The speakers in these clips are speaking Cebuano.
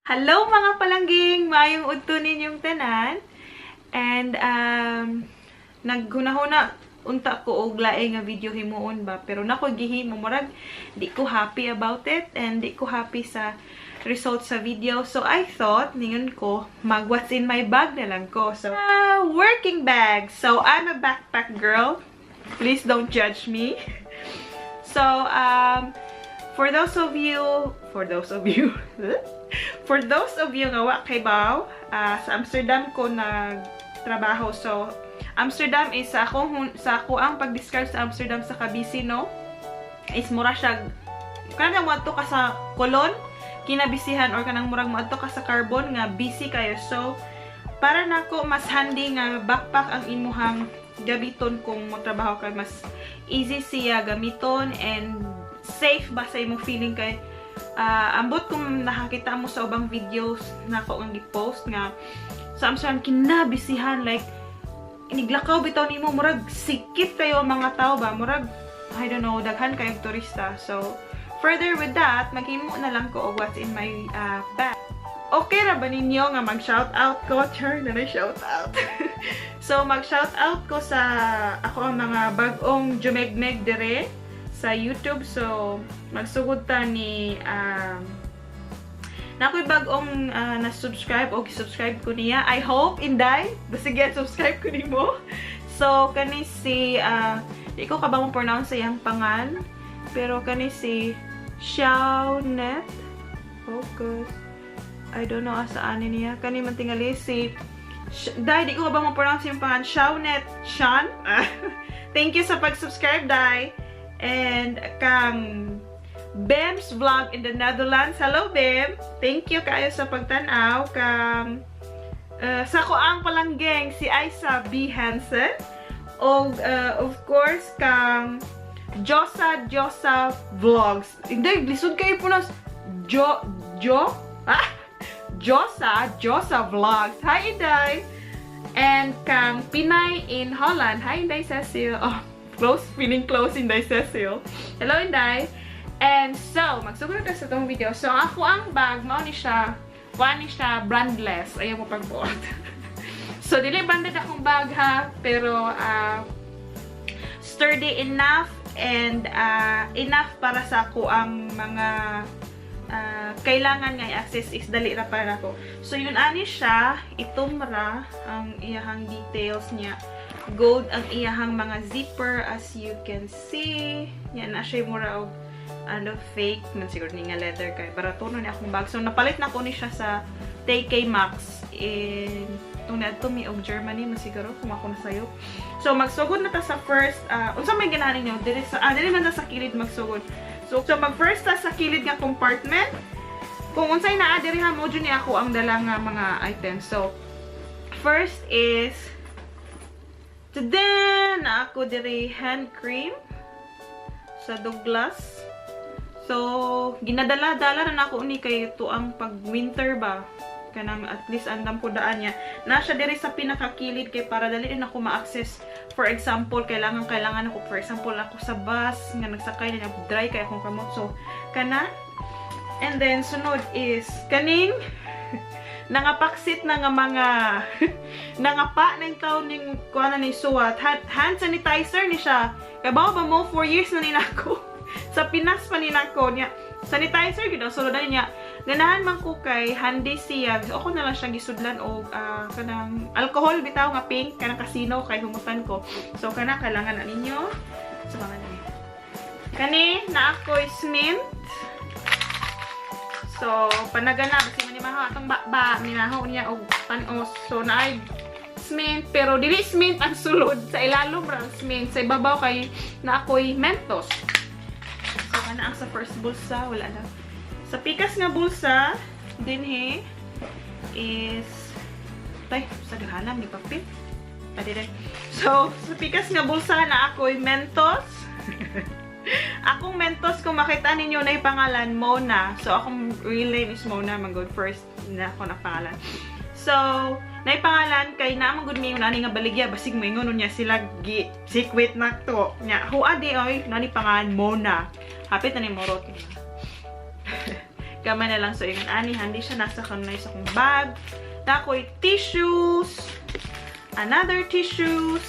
Hello, mga palangging! Maayong udto ninyong tanan. And naghunahuna unta ko og lain nga video himuon ba, pero nako gihimo, murag di ko happy about it and di ko happy sa result sa video. So I thought, ningon ko, mag what's in my bag na lang ko. So working bag. So I'm a backpack girl. Please don't judge me. So for those of you nga wa kaybaw, sa Amsterdam ko nagtrabaho. So, Amsterdam is sa ako ang pag-describe sa Amsterdam sa kabisi, no? Is mura siya kanang moadto ka sa Colon, kinabisihan, or kanang murag moadto ka sa Carbon nga busy kayo. So, para nako mas handy nga backpack ang imuhang gamiton kung motrabaho ka, mas easy siya gamiton and safe ba sa imong feeling kay ambot kung nakakita mo sa ubang videos nako ang gi-post nga sa Amsterdam kinabisihan, like iniglakaw bitaw nimo, murag sikip kayo ang mga tao ba, murag, I don't know, daghan kayong turista. So further with that, maghimo na lang ko og what's in my bag. Okay ra ba ninyo nga mag shout out ko? Char na na shout out. So mag shout out ko sa ako ang mga bag-ong jumegmeg dire sa YouTube. So, magsugod ta ni na ako'y bag-ong na-subscribe o subscribe ko niya. I hope, Inday, basig subscribe ko nimo. So, kani si, di ko kabalo mo pronounce sa iyang pangan, pero kani si Xiaonet. Focus. I don't know asa ani niya. Kani man tingali si Dai, di ko kabalo mo pronounce yung pangan. Xiaonet Shan. Thank you sa pag-subscribe, Dai. And kang Bem's Vlog in the Netherlands. Hello, Bem! Thank you kayo sa pagtanaw. Kang sa ko ang palanggeng si Aisa B. Hansen. O of course, kang Josa Josa Vlogs. Hindi, lisod kayo po na Jo, Jo? Ah? Josa Josa Vlogs. Hi, Inday! And kang Pinay in Holland. Hi, Inday Cecil. Oh, close, feeling close, Inday Cecil. Hello, Inday. And so, magsugod na sa itong video. So, ako ang bag, mao ni siya, wa ni siya brandless. Ayaw mo pagbuot. So, dili branded akong bag ha, pero sturdy enough and enough para sa ako ang mga kailangan nga i-access is dali ra para nako. So, yun ani siya, itom ra ang iyahang details niya. Gold ang iyahang mga zipper, as you can see. Yan na siya, mura og ano, fake man siguro ni nga leather kay barato ni akong bag. So napalit na ko ni siya sa TK Maxx in tung niadto mi og Germany man siguro kung ako nasayop. So magsugod na ta sa first, unsa may ganahan ninyo diri sa diri man ta sa kilid magsugod. So mag first ta sa kilid nga compartment. Kung unsay naa diri ha, mo ni ako ang dala nga mga items. So first is, then na ako diri hand cream sa Douglas. So, ginadala-dala na nako ni kay ito ang pag winter ba. Kanang at least andam ko daan niya. Na siya diri sa pinakakilid kay para dali din ako ma-access. For example, kailangan ako, for example, ako sa bus nga nagsakay na dry kay akong kamot. So, kana. And then sunod is kaning nangapaksit na nga mga nangapa na yung taon ning kuha na ni suwat. Hand sanitizer ni siya. Kay ba mo, 4 years na ni nako. Sa Pinas pa ni nako niya. Sanitizer gyud ang sulod niya. Ganahan man ko kay handy siya. Ako na lang siyang gisudlan og kanang alcohol bitaw nga pink kanang Casino kay humutan ko. So kana kailangan na ninyo. Sa mga nini. Kani na ako'y Smint. So, panagana, basi man ni maho atong ba, minaho niya og panos. So, naay Smint, pero dili Smint ang sulod. Sa ilalom ra ang Smint. Sa ibabaw kay na ako'y Mentos. So, kana ang sa first bulsa, wala na. Sa pikas nga bulsa, dinhi is, tay, sa gahanan, ni papel. Pwede rin. So, sa pikas nga bulsa na ako'y Mentos. Akong Mentos, kung makita ninyo na yung pangalan, Mona. So, akong real name is Mona. Mag-good first na ako na pangalan. So, na pangalan kay naa man gud mi nani nga baligya, basig moingon niya sila gi secret na to. Nya, huwa di oy, nani pangalan Mona. Hapit na ni morot. Gamay na lang. So, yung ani, handy siya. Nasa kanunay sa akong bag. Naa ko'y tissues. Another tissues.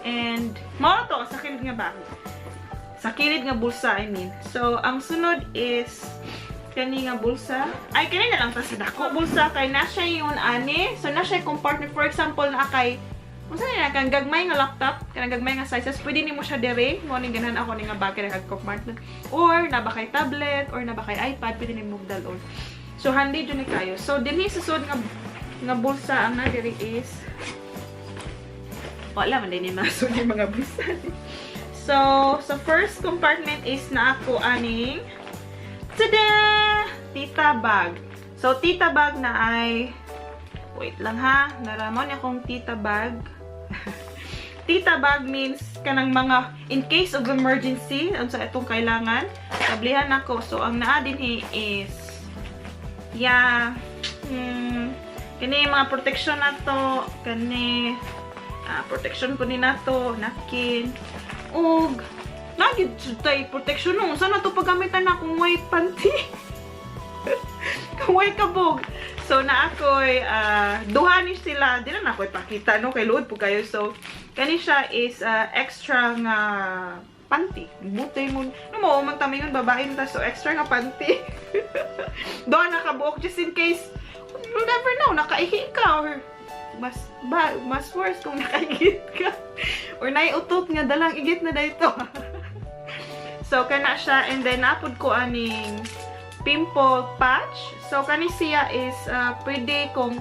And, mao to, sa kilid nga bag. Sa kilid nga bulsa, I mean. So, ang sunod is kani nga bulsa. Ay, kani na lang ta sa dako bulsa kay na siya yung ani. So, na siya compartment. For example, na kay unsa ni na kang gagmay nga laptop, kanang gagmay nga sizes, pwede nimo siya dire. Mo ning ganahan ako ni nga bag kay compartment. Or na ba kay tablet or na ba kay iPad, pwede nimo dalon. So handy jud ni kayo. So dinhi sa sud nga bulsa, ang na diri is wala man din ni maso ni mga bulsa. So, sa first compartment is na ako aning, tada! Tita bag. So, tita bag na ay, wait lang ha, naramon akong tita bag. Tita bag means kanang mga in case of emergency, unsa itong kailangan, tablihan ako. So, ang naa dinhi is, yeah, kani mga protection na to, kani, protection po ni nato, napkin, ug, nagid tay protection no. Saan na to paggamitan na kung may panty? Kung may kabog. So, na ako'y, duha ni sila. Di na ako'y pakita, no? Kay luod po kayo. So, kani siya is extra nga panty. Butay mo. No mo, man tamingon babae ta. So, extra nga panty. Doon nakabuok just in case, you'll never know, nakaihi ka or mas worse kung nakaigit ka. Or naiutot nga dalang igit na dito. So, kana siya. And then, napod ko aning pimple patch. So, kani siya is, pwede kung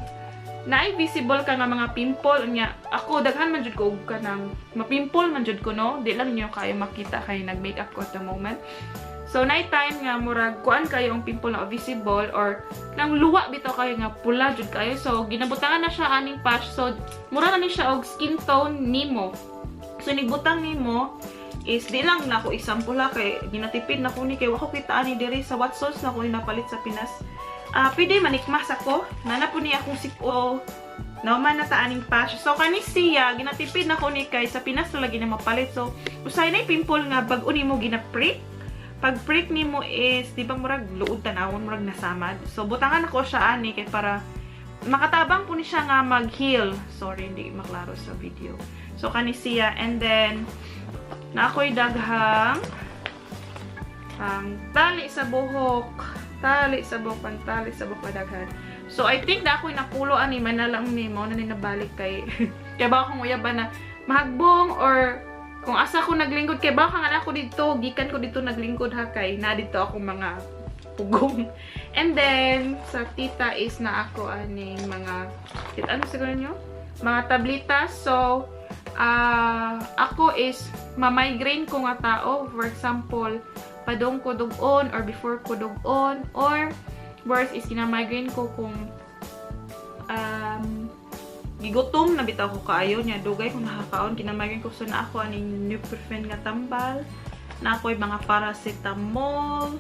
naay visible ka nga mga pimple nya. Ako, daghan man jud ko og kanang mapimple man jud ko, no? Di lang niyo kayo makita kay nag-makeup ko at the moment. So night time nga murag kuan kayo ang pimple na visible or nang luwa bitaw kayo nga pula jud kayo, so ginabutangan na siya aning patch. So mura na ni siya og skin tone nimo. So nigbutang nimo is di lang nako example ha, kay ginatipid na ko ni kay wa ko kita ani diri sa Watsons na ko ni napalit sa Pinas. Ah, pwede manikmas ako. Nana po niya akong siko. Nauman na ta aning patch. So kani siya ginatipid na ko ni kay sa Pinas na lagi na mapalit. So usay na pimple nga bag-o nimo gina-prick. Pag prick nimo is di ba murag luod tanawon, murag nasamad. So butangan ako siya ani kay para makatabang po ni siya nga mag-heal. Sorry, hindi maklaro sa video. So kani siya, and then na ako'y daghang ang tali sa buhok. Tali sa buhok, ang tali sa buhok madaghan. So, I think na ako'y napulo ani, man na lang ni mo na ni nabalik kay baka kung uyaban na mahagbong or kung asa ko naglingkod, kay baka nga na ako dito, gikan ko dito naglingkod ha, kay na dito ako mga pugong. And then, sa tita is na ako aning mga, kita ano siguro nyo? Mga tablitas. So, ako is ma-migraine ko nga tao. For example, padong ko dugon or before ko dugon or worse is kina-migraine ko kung gigutom na bitaw ko kaayo niya, dugay kung nakakaon, kina-migraine ko. So na ako aning Nuprofen nga tambal, na ako'y mga paracetamol,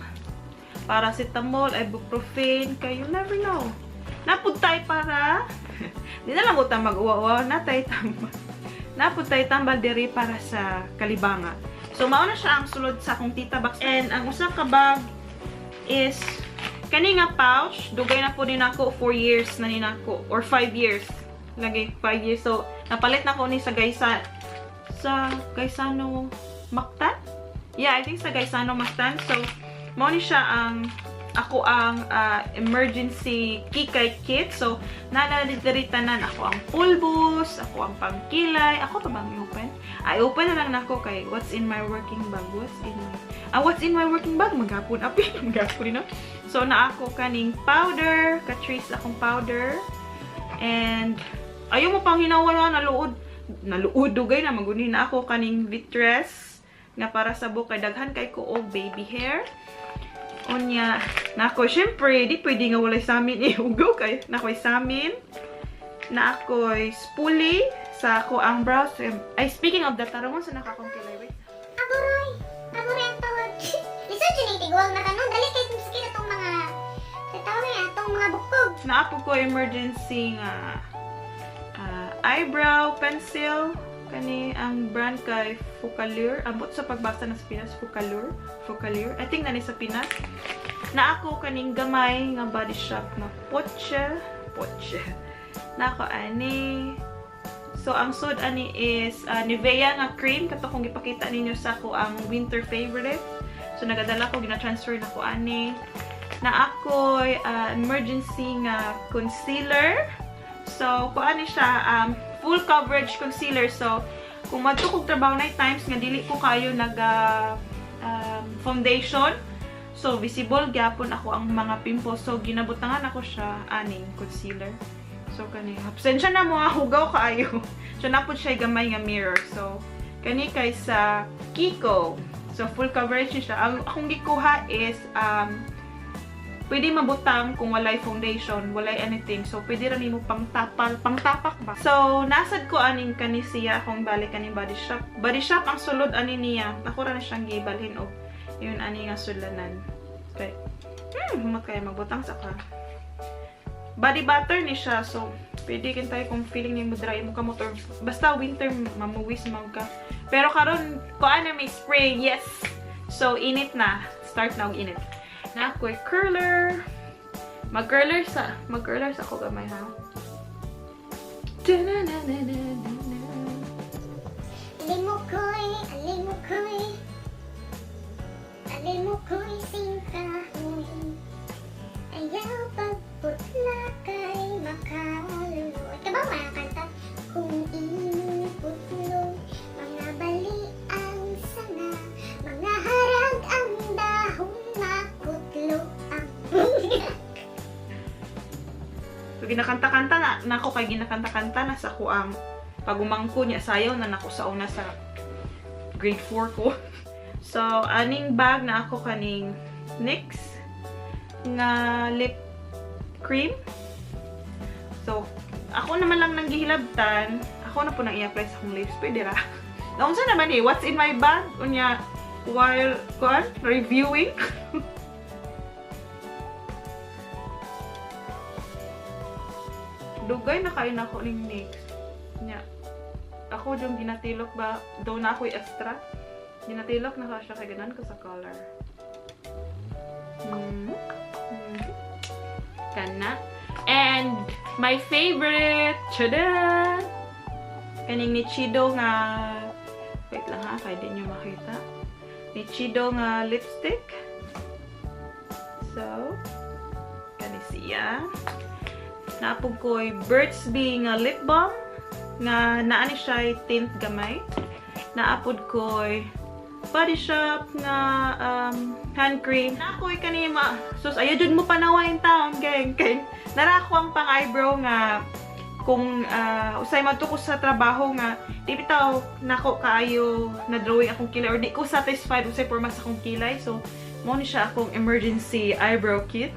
paracetamol, ibuprofen, kay you never know, napud tay para di na lang utang mag-uwa-uwa na tay tambal, napud tay tambal diri para sa kalibanga. So mao na siya ang sulod sa akong tita box. And ang usa ka bag is kani nga pouch. Dugay na po din ako, 4 years na ni nako or 5 years. Lagi 5 years. So napalit na ko ni sa Gaisano Mactan. Yeah, I think sa Gaisano Mactan. So mao ni siya ang ako ang emergency kikay kit. So, nana diri tanan ako ang pulbos, ako ang pangkilay. Ako pa bang i-open? Ay, open na lang nako kay what's in my working bag? What's in my working bag? Maghapon api, maghapon, no? So, na ako kaning powder, Catrice akong powder. And ayaw mo pang hinawala, naluod. Naluod dugay na maguni na ako kaning Vitress nga para sa buhok kay daghan kay ko og baby hair. Unya, nako, syempre, di pwede nga walay samin ihugaw kay nakoy samin. Na ako'y spoolie sa ako ang brows. Ay, speaking of that, tarungon sa nakakong kilay. Wait. Aburoy! Aburoy ang tawag. Lisod yun yung tiguang na tanon. Dali kay sakit atong mga sa tawag nga atong mga bukog. Naapo ko emergency nga eyebrow pencil. Kani ang brand kay Focallure. Ambot sa pagbasa na sa Pinas, Focallure. Focallure. I think nani sa Pinas. Na ako kaning gamay nga Body Shop nga potche. Potche. Na ako ani. So, ang sud ani is Nivea nga cream. Kato kong gipakita ninyo sa ako ang winter favorite. So, nagadala ko, gina-transfer na ko ani. Na ako'y emergency nga concealer. So, kung ani siya, full coverage concealer. So, kung madto kog trabaho night times nga dili ko kayo nag foundation. So, visible gyapon ako ang mga pimples. So, ginabutangan ako siya aning concealer. So, kani, absensya na mo, hugaw kaayo. So, napod siya gamay nga mirror. So, kani kay sa Kiko. So, full coverage siya. Ang akong gikuha is, pwede mabutang kung walay foundation, walay anything. So, pwede ra nimo pangtapal, pangtapak ba? So, nasad ko aning kani siya akong balik kaning Body Shop. Body Shop ang sulod ani niya. Ako ra na siyang gibalhin og yun ani nga sulanan. Okay. Humot kaya magbutang sa ka. Body butter ni siya. So, pwede kin tayo kung feeling nimo dry mo kamot or basta winter mamuwis man ka. Pero karon kuan na may spring. Yes. So, init na. Start na og init. Na ako'y curler. Mag-curler sa ako gamay ha. Alimukoy, alimukoy. Alimukoy singkahoy. Ayaw pagputla kay makaluluoy. Ito ba mga kanta? Kung imong putlo, mga bali ang sanga, mga harag ang dahon, makutlo ang bunga. So, ginakanta-kanta na, nako kay ginakanta-kanta na sa ko ang pagumangko niya sayaw na nako sa una sa grade 4 ko. So, aning bag na ako kaning NYX nga lip cream. So, ako naman lang nang gihilabtan. Ako na po nang i-apply sa akong lips. Pwede ra. Naunsa naman eh, what's in my bag? Unya, while, kuan, reviewing. Dugay na kayo na ako ning NYX. Nya, ako yung ginatilok ba, daw na ako'y extra. Ginatilok na ka siya kay ganan ko sa color. Kana. And my favorite, tada! Kaning Nichido nga, wait lang ha, kaya di nyo makita. Nichido nga lipstick. So, kani siya. Naapog ko'y Burt's Bee nga lip balm nga naani siya tint gamay. Naapod ko'y Body Shop nga hand cream. Na ako'y kani ma sus ayaw jud mo panawain taon gang kay nara ako ang pang eyebrow nga kung usay madto ko sa trabaho nga di bitaw nako kaayo na drawing akong kilay or di ko satisfied usay porma sa akong kilay. So mo ni siya akong emergency eyebrow kit.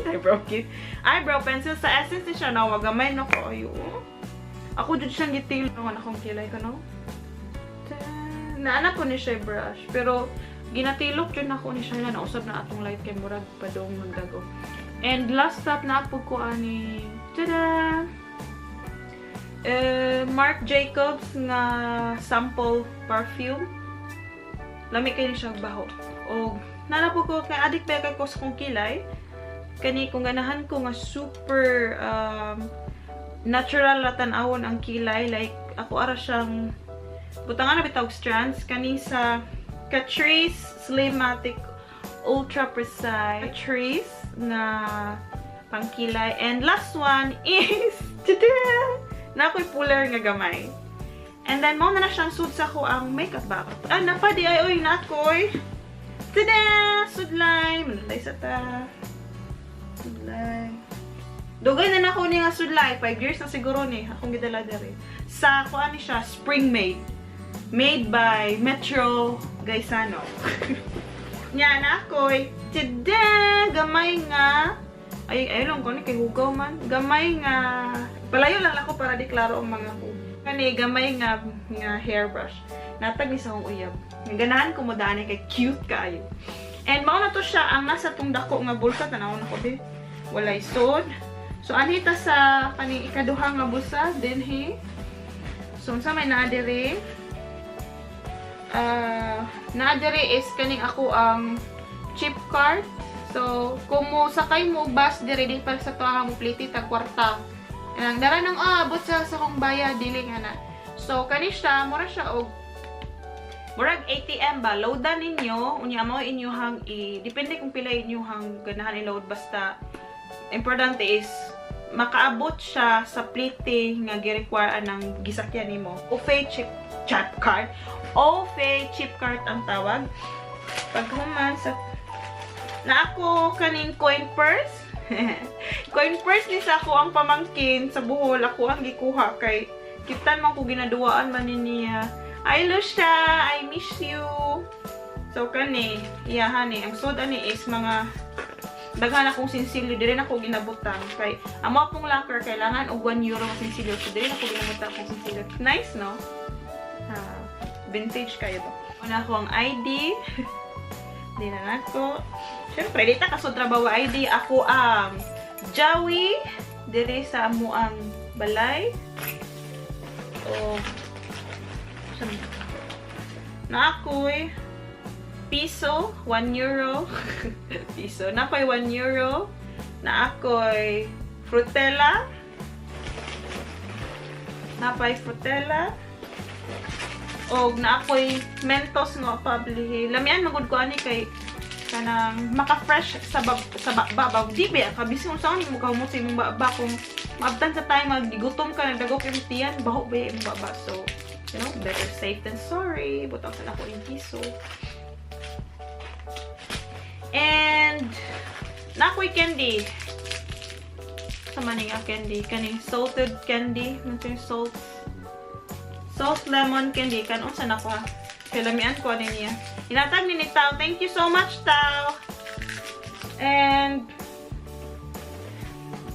Eyebrow kit. Eyebrow pencil sa Essence ni siya na gamay no ko ayo. Ako jud siyang gitil ang akong kilay ko no. Naana po ni siya brush pero ginatilok jud nako ni siya na nausab na atong light kay murag padong magdago. And last stop na po ko ani tada! Marc Jacobs nga sample perfume. Lami kay ni siya baho. Og nana po ko kay adik ba kay ko sa kong kilay. Kani kung ganahan ko nga super natural ra tan-awon ang kilay, like ako ara siyang butangan na bitawg strands kani sa Catrice Slimatic Ultra Precise Catrice nga pangkilay. And last one is tada! Na ako'y puller nga gamay. And then mao na na siyang sud sa ko ang makeup bag. Ah, napa di ay oy na ako'y tada! Sudlay, manulay sa ta. Sudlay. Dugay na nako ni nga sudlay, 5 years na siguro ni akong gidala diri. Sa kuan ni siya Spring Made. Made by Metro Gaisano. Nya na ako'y tada! Gamay nga ay ay lang ko ni kay hugaw man. Gamay nga palayo lang ako para di klaro ang mga ko. Kani gamay nga nga hairbrush. Natag ni sa akong uyab. Ganahan ko mo dani kay cute kaayo. And mao na to siya ang nasa tong dako nga bulsa tan-awon nako be. Walay sod. So anita sa kani ikaduha nga bulsa dinhi. So unsa may naa diri? Naa diri is kaning ako ang chip card. So, kung mo sakay mo og bus diri di pa sa tuwa mo pliti tag kwarta. Kanang dara nang abot sa akong bayad, dili nga na. So, kani siya, mura siya og murag ATM ba, loadan ninyo, unya mo inyuhang i depende kung pila inyuhang ganahan i-load, basta importante is makaabot siya sa plite nga gi-require anang gisakyan nimo. OFAY chip chip card. OFAY chip card ang tawag. Paghuman sa na ako kaning coin purse. Coin purse ni sa ako ang pamangkin sa Bohol, ako ang gikuha kay kitan man ko ginaduwaan man ni niya. Ay, Lucia, I miss you. So kani, iyahan ni ang sud ani is mga daghan akong sinsilyo, diri na ko ginabutang kay amo pong locker kailangan og €1 nga sinsilyo, so diri na ko ginabutang akong sinsilyo. Nice, no? Ah, vintage kayo ba? Una ako ang ID. Di na nako. Siyempre, di ta kasud trabaho ID. Ako ang Jawi. Diri sa amo ang balay. O, na ako'y piso, €1. Piso. Na ako'y €1. Na ako'y frutella. Napay frutella. Og na ako'y Mentos nga pablihi. Lamian magud ko ani kay kanang maka-fresh sa babaw. Di ba kabisi kung saan mo kahumot sa imong baba kung maabtan sa time magigutom ka, nagdagok imong tiyan, baho ba imong baba. So, better safe than sorry. Butang sa nako yung piso. And na ako'y candy. Sa maning nga candy, kaning salted candy, yung salt salt lemon candy, kan unsa na ko ha. Kay lamian ko ani niya. Hinatag ni Tao. Thank you so much, Tao. And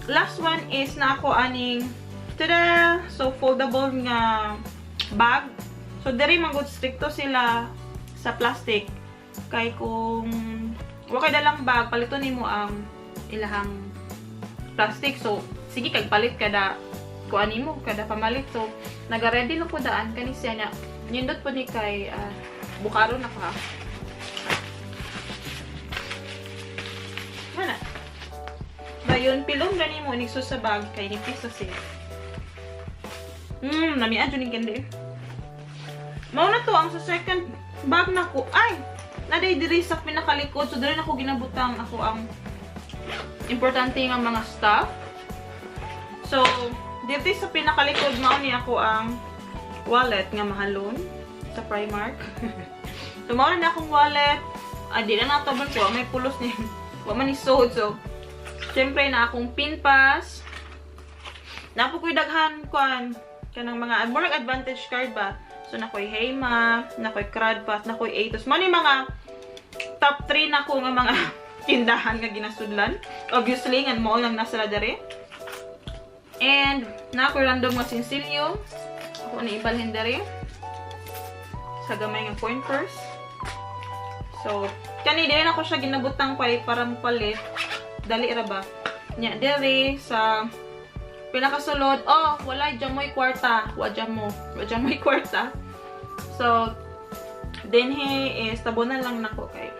last one is na ako aning, tada! So foldable nga bag. So diri man gud stricto sila sa plastic. Kay kung wa kay dalang bag, paliton nimo ang ilahang plastic. So sige kag palit kada kuan nimo, kada pamalit. So naga-ready na ko daan kani siya nya. Nindot po ni kay bukaro na ko ha. Mana? Dayon pilong gani mo inig sa bag kay nipis sa siya. Lamian jud ning candy. Mao na to ang sa second bag na ko. Ay, naday diri sa pinakalikod. So diri na ko ginabutang ako ang importante nga mga stuff. So diri sa pinakalikod mao ni ako ang wallet nga mahalon sa Primark. So mao na akong wallet. Ah, di na natabon ko, may pulos ni. Wa man ni sod. So syempre na akong pin pass. Napo ko'y daghan kuan kanang mga murag advantage card ba. So nakoy Heyma, nakoy Cradpass, nakoy Atos. Mao ni mga top 3 na ko nga mga tindahan nga ginasudlan. Obviously ngan mao lang nasa dere. And nakoy random nga sinsilyo. Ako na ibalhin dere sa gamay nga coin purse. So kani diri na ko siya ginabutang kay para mopalit. Dali ra ba? Nya dere sa pinakasulod, oh, wala jamoy kwarta. Wa jamo. Wa jamoy kwarta. So dinhi is tabunan lang nako kay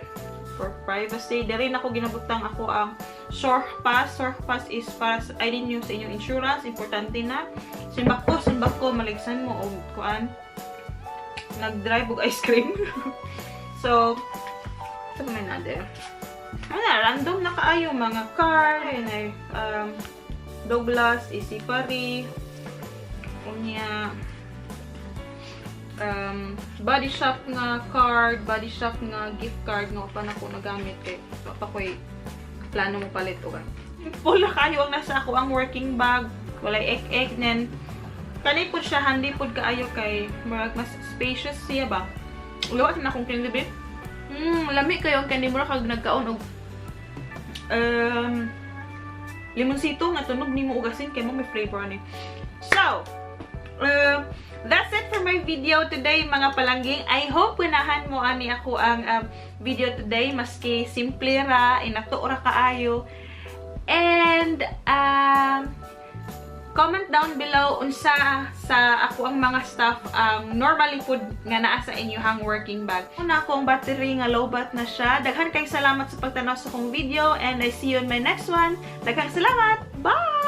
for privacy. Dere nako ginabutang ako ang Surpass. Surpass is para sa ID niyo sa inyong insurance, importante na. Simbako, simbako maligsan mo og kuan. Nag-drive og ice cream. So, ito may na there. Ano na, random na kaayo mga card, ayun ay, Douglas, Isipari, unya, Body Shop nga card, Body Shop nga gift card nga pa na ko nagamit kay wa pa ko'y plano mo palit og full na kayo ang nasa ako ang working bag, walay ek-ek nen. Kani pud siya handy pud kaayo kay murag mas spacious siya ba. Luwas na akong candy bit. Lami kayo ang candy, mura kag nagkaon og limonsito nga tunog nimo ugasin kay mo may flavor ni. So, that's it for my video today, mga palangging. I hope ganahan mo ani ako ang video today, maski simple ra, inato ra kaayo. And Comment down below unsa sa ako ang mga stuff ang normally pud nga naa sa inyong working bag. Una akong battery nga lowbat na siya. Daghan kay salamat sa pagtanaw sa akong video and I see you in my next one. Daghang salamat. Bye!